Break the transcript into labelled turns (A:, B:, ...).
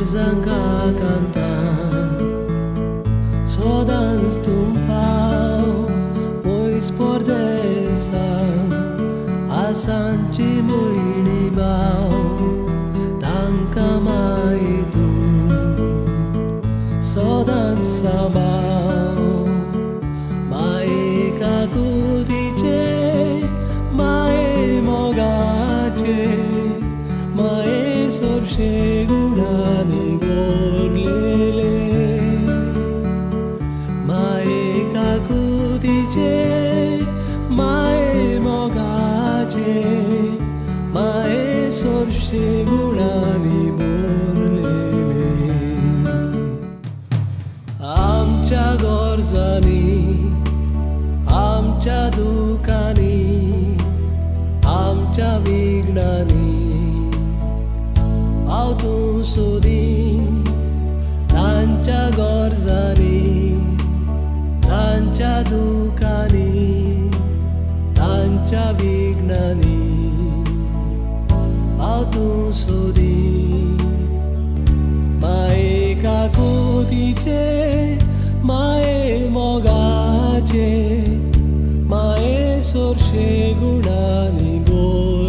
A: गरजांका कांता सदांच तूं पाव पयस परदेसान आसांची भयणी भाव तांकां माय तूं सदांच सांबाळ माये काकुतीचे माये मोगाचे माये सोरशे गुणांनी गोरलेले माये काकुतीचे माये मोगाचे माये सोरशे गुणांनी भरलेले आमच्या गरजांनी आमच्या दुखांनी आमच्या विघ्नांनी हांव तूं सोदी तांच्या गरजांनी तांच्या दुखांनी तांच्या विघ्नांनी हांव तूं सोदी माये काकुतीचे माये मोगाचे माये सोरशे गुणांनी बोल।